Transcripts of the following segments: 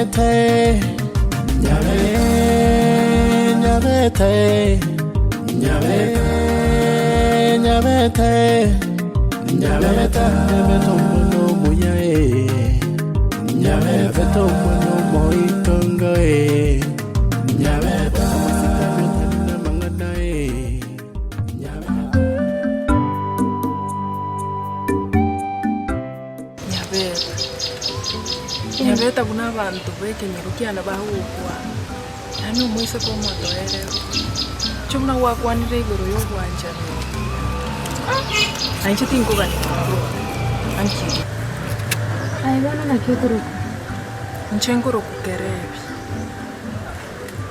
Nyabete, Nyabete, Nyabete, Nyabete, Nyabete, Nyabete omwana omuya eh. Nyabete omwana omoitongo eh. Nyabete omosikani otari namang'ana eh. Nyabete. Nyabeta. Nyabeta buna abanto b'ekenyoro kiane bagokwana, yaani omoiseke omotoereru. Inche buna gwakwanire igoro y'obwanchani obo, na inche tinkogania korwa anki. Aye bono naki okorokwa? Inche nkorokwa Kerebi,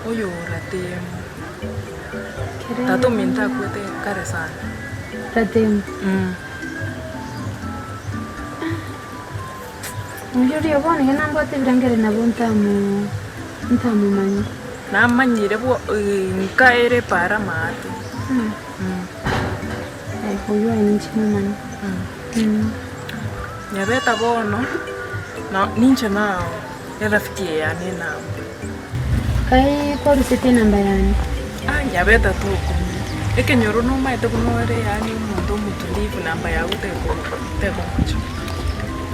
oyo Ratemo. Kerebi. Tata ominto akwete kare sana. Ratemo. Oyio oria bono iga nambwate ebirangere nabo ntamu ntamomanya. Namanyire bwo nka ere para amaate. Oyio aye ninche momanye. Nyabeta bono ninche nao erafiki eye yane enamba. Kai kwarusetie enamba yane? Ah nyabeta tokumia. Ekenyoro nomaete buna ore yaani omonto omotulivu namba yago teko tekomocha.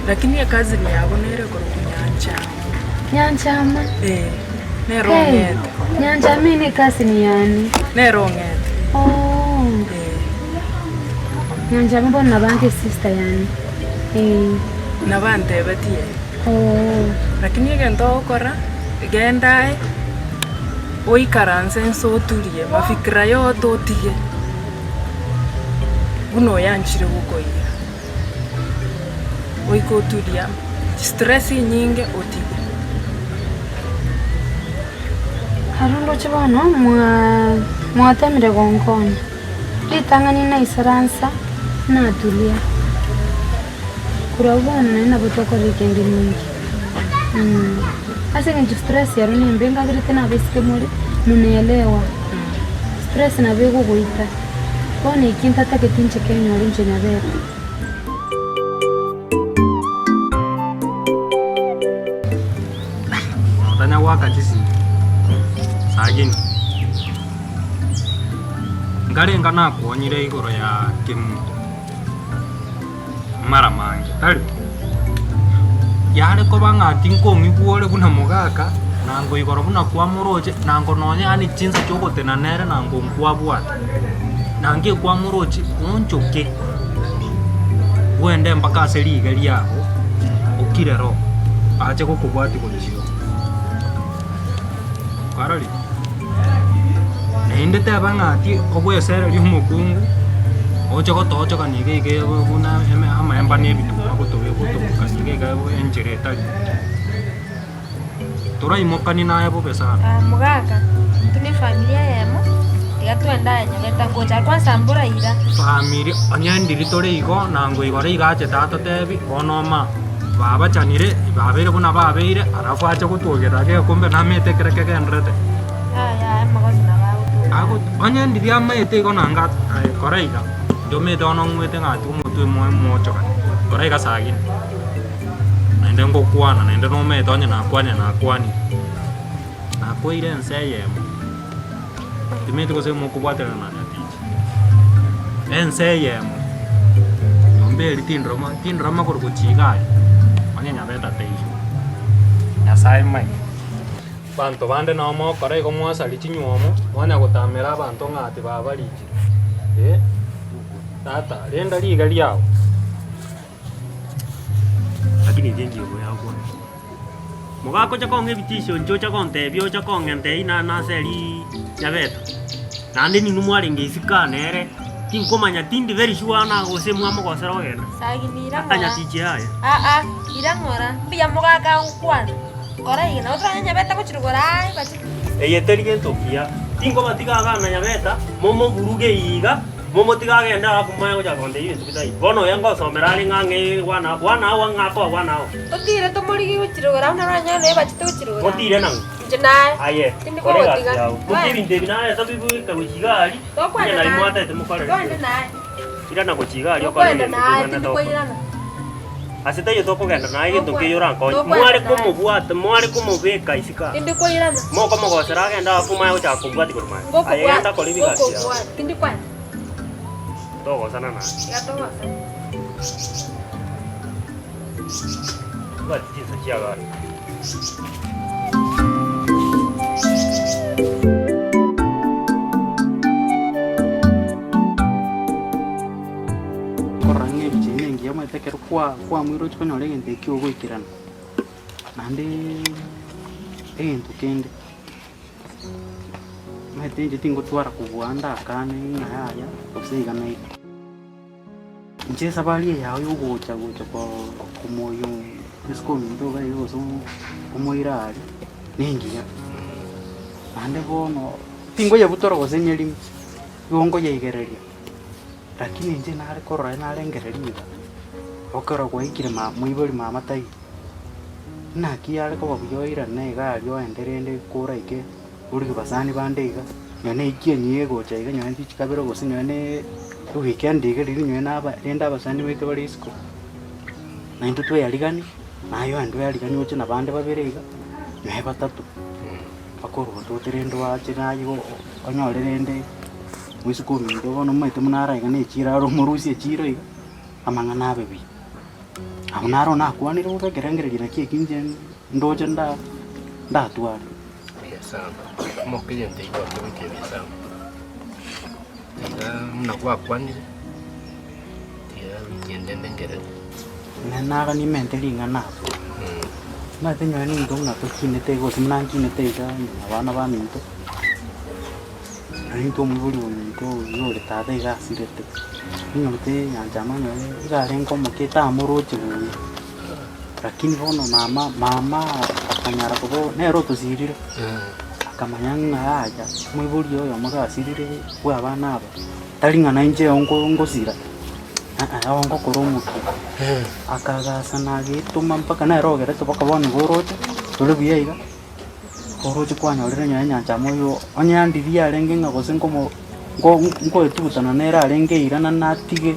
Lakini ecousin yago nere ekorokwa Nyanchama. Nyanchama? Eh, nere Hey, ong'ete. Nyanchama eye ne ecousin yane. Nere ong'ete. Oh. Eh. Nyanchama bono nabo ange esister yane. Eh. Nabo antebetie ere. Oh. Lakini egento ogokora, genda aye, oikaranse inse oturie mafikira yote otige, buna oyanchire gokoira. Oike oturie amo, chistress enyinge otige. Aro ndoche bono mwa mwatemire gonkonya, ritang'ani naisaransa, naturia. Korwa abwo bono naende nabo tokorora ekende minki. Ase eng'encho stress ero nembe ngaberete nabaiseke more, munaelewa. Stress nabo egogoita, bono eki ntatageti inche kenyore inche nyabere. Tanya goaka chisimi sagini, nkarenga nakwonyire igoro ya kemunto. Mara mange, tari? Yare koba ng'a tinkong'igwa ore buna mogaka, nango igoro buna kwamoroche, nango nonye yaani chinsa chiogotenena nere nango nkwabwate. Nango ekwamoroche oonchoke, bwende mpaka ase riga riago, okire roho, ache gokobwatia gochia oo. Kwarorire? Naende teba ng'a ati ogwesereria omokungu, oche gotoochogania iga iga buna eme amaemba na ebituma gotobe gotoboka iga iga enchera etari. Toraimokani naye bobe sana. Ah, mogaka, intwe ne efamilia eyemo, tiga twende aye Nyabeta ngocha kwanza mbora ira. Famiri onye ndiri tore igo nango igoro iga achete atotebi bono oma babachanire babeire buna babeire alafu ache gotwogerera iga kumbe namete ekere kegenderete. Yaya aye amagoso nabo agotwogerera. Ago onye ndiri amaete igo nanga aye kora iga, ndomete bono ng'wete ng'ati omotwe moe mochogane, kora iga sagini. Naende ngokwana naende nomanyete onye nakwanire nakwanire, nakweire ense eyemo, timanyeti gose mokobwaterana na nyatichi, ense eyemo, nyomba eria tindoroma tindora magoro gochia iga aria, onye nyabete taiyo, Nyasaye manye. Abanto bande nabo mogokora igo mwasaria chinywomo, mwanya gotamera abanto ng'a ati babarichire, eh, tata renda riga riago. Lakini inche nchigo yakwana. Mogakocha kong'a ebitisho inche ocha gontebia ocha kong'enta eyio na nase erii nyabeta. Naende ninwe mwarenge isiko aa nere, tinkomanya tindi very sure na gose mwamogosera ogenda. Sagini ira Ata ng'ora. nyatichi yaya. Aa, ira ng'ora. Mbuya mogaka agokwana. Kora iga, nabo toranye nyabeta gochia rogoro aaye bache. Eye teri gento kiya. Tinkobatiga abana nyabeta, momoburuge iga. Momotige agende alafu manye gochaka gontebia ebinto bitaiyo. Bono oyo ngosomera are ng'a ng'e one hour, one hour ng'a akoa one hour. Totire tomorigie gochia rogoro abwo naro anyare noyo bachete gochia rogoro. Motire nang'o? Inche naye. Aye, Tindi kora egasi kogotiga. yago. Mokie ebinto ebi nareta bibweka gochia iga aria, Tokwana onye nari naye. mwatete mokorere Twende ki? naye. Irana gochia iga aria okore Tokwenda egento naye kebwenerete tindi gokora. koirana. Ase taiyo tokogenda naye gento nkeiyo orankonye. Mware komobwata, mware komobeka isiko aa. Tindi koirana. Mokomogosera agende abwo omanye gochaka kobwatia korwa maega. Aye genda kora ebigasi yao. Ngokobwata, tindi kwenda. Togosana naye. Tiga togosane. Tobwati chinsa chi'agasi. Korora ng'a ebicha eye nengiya omanyete ekero kwa kwamoire ochia konyora egento ekio ogoikerana, naende egento kende, omanyete inche tingotwara kobua ndakane ng'a yaya gose iga na iga. Inche esabari eye yao ya ogocha gocha komoyia isiko ominto iga iga gose omoire aria, nengiya. Naende bono tinkoyebutora gose nyerime, igo nkoyeigereria, lakini inche nare korora narengereria iga, ekero gwaikire ma moibori mama taiyo, naki yare koba buya oirane iga aria oende rende koraike Origie basani bande iga, nonya na ekieni egocha iga nonya chikabere gose nonya na eweekend iga riria nonya na aba rende abasani baito bare isiko, na intwe tweariganie, naye oende oeariganie oche na bande babere iga, nonya batato, bakorwa tote rende oache naye igo onyore rende moiseke ominto bono omanyete buna ara iga na echiro are omorusie echiro iga, amang'ana abe buya. Abwo naro nakwanire bobe ekerengererio naki eki inche ndoche nda ndatware. Buya sana, omoke egento ekio gwatebete buya sana. Tiga buna gwakwanire, tiga wiki ende ndengereri. Nere naga nimente ring'ana abwo. Omanyete nyowe ninto buna tokinete iga gose buna nkinete iga na abana baminto, nonye intwe omoibori ominto oywo ore tata iga asirete, ninyorete nyanchama nyowe iga arenge omoke tamoroche buya. Lakini bono mama mama akanyara koba nere otosirire, akamanya ng'a yaya omoibori oyomo gasirire bwa abana aba, tari ng'a nainche nko ngosira, aa oo ngokora omokia. Akagasana agetoma mpaka nere ogerete mpaka bono iga oroche, tore buya iga, oroche kwanyorire onye nyancha amo oyo, onye andirie arenge ng'a gose nkomo nko nkoetugutana nere arenge eira natige.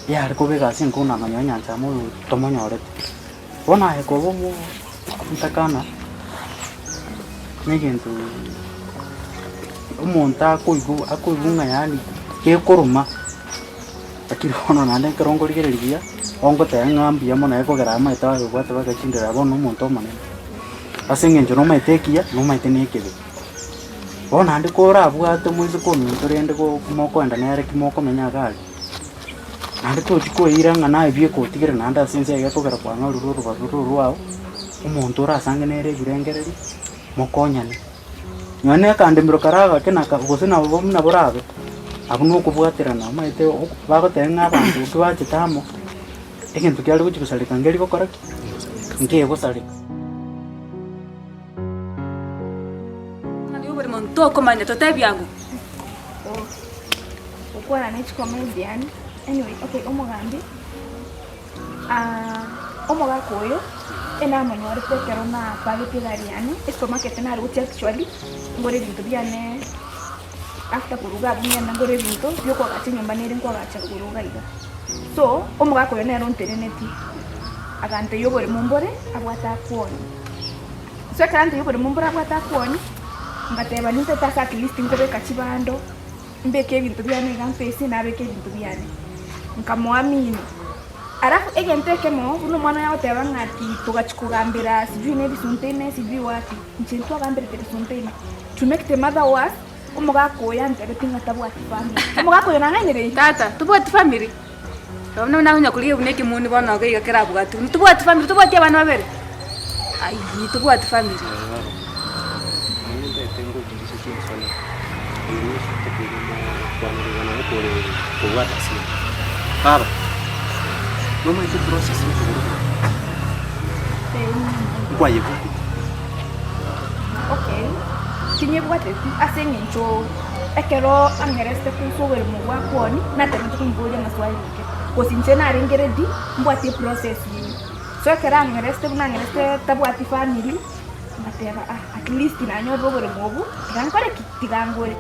Yare koba egasi enkong'u namanya onyancha amo oyo tomonyorete. Bono aye koba omo omotakana negento omonto akoigwa akoigwa ng'a yaani gekoruma, lakini bono naende ekero nkorigereria buya, ongoteba ng'a mbuya mono ekogera amaete aye obwate bagachindera bono omonto omonene. Ase eng'encho nomanyete ekiya, nomanyete na ekebe. Bono naende korabwate omoiseke ominto rende go mokoenda nere ki mokomenya iga aria. Naende tochi koeira ng'a naye bieka otigere naende ase ense eye ekogera kwanyorire orobaru roro rwao, omonto orasange nere ebirengererio, mokonyane. Nonya na ekandemero kare agake na ka gose nabo buna borabe, abwo na okobwaterana omanyete ok bagoteba ng'a abanto ki bachete amo, egento kiare gochia gosareka nkeri gokora ki? Nkegosareka. Tokomanya totebia ang'o. Gokwana ne chicomedian anyway okay omogambi omogaka oyo enamonyorete ekero napagete egari yane esupermarket nare gochia actually ngore ebinto biane after koruga abwo ngende ngore ebinto bia okoagacha enyomba nere nkoagacha rogoro iga iga. So omogaka oyo nere ontenenetie agantebia oboremo mbore abwate akwonie. So ekero antebia oboremo mbore abwate akwonie, ngateba nintete ase atleast nkobeka chibando, mbeke ebinto biane iga mpesie nabeke ebinto biane. Nkamoamini. Alafu egento ekemo, buna omwana oyo agoteba ng'a ati togachia kogambera sijui na ebisunte ime sijui wapi, inche ntwagamberete ebisunte ime. To make the matter worse, omogaka oyo antebetie ng'a tabwati family. Omogaka oyo nang'ainereiri? Tata, tobwati family? Bono nakonya korigia buna ekemoni bono iga iga kerabwatwe. Ntobwati family, tobwati abana babere? Ayii, tobwati family. Baba, nomanyete eprocess ya okogora oboremo? Nkwayebwateti? Okay, tinyebwateti ase eng'encho ekero ang'ereste kuhusu oboremo bwa kwoni, natemete komoboria amaswali inche, gose inche narenge ready mbwate eprocess eyio. So ekero ang'ereste buna ang'ereste tabwati family, ngateba ah at least nanyorire oboremo obwo, tiga nkore ki? Tiga ngore.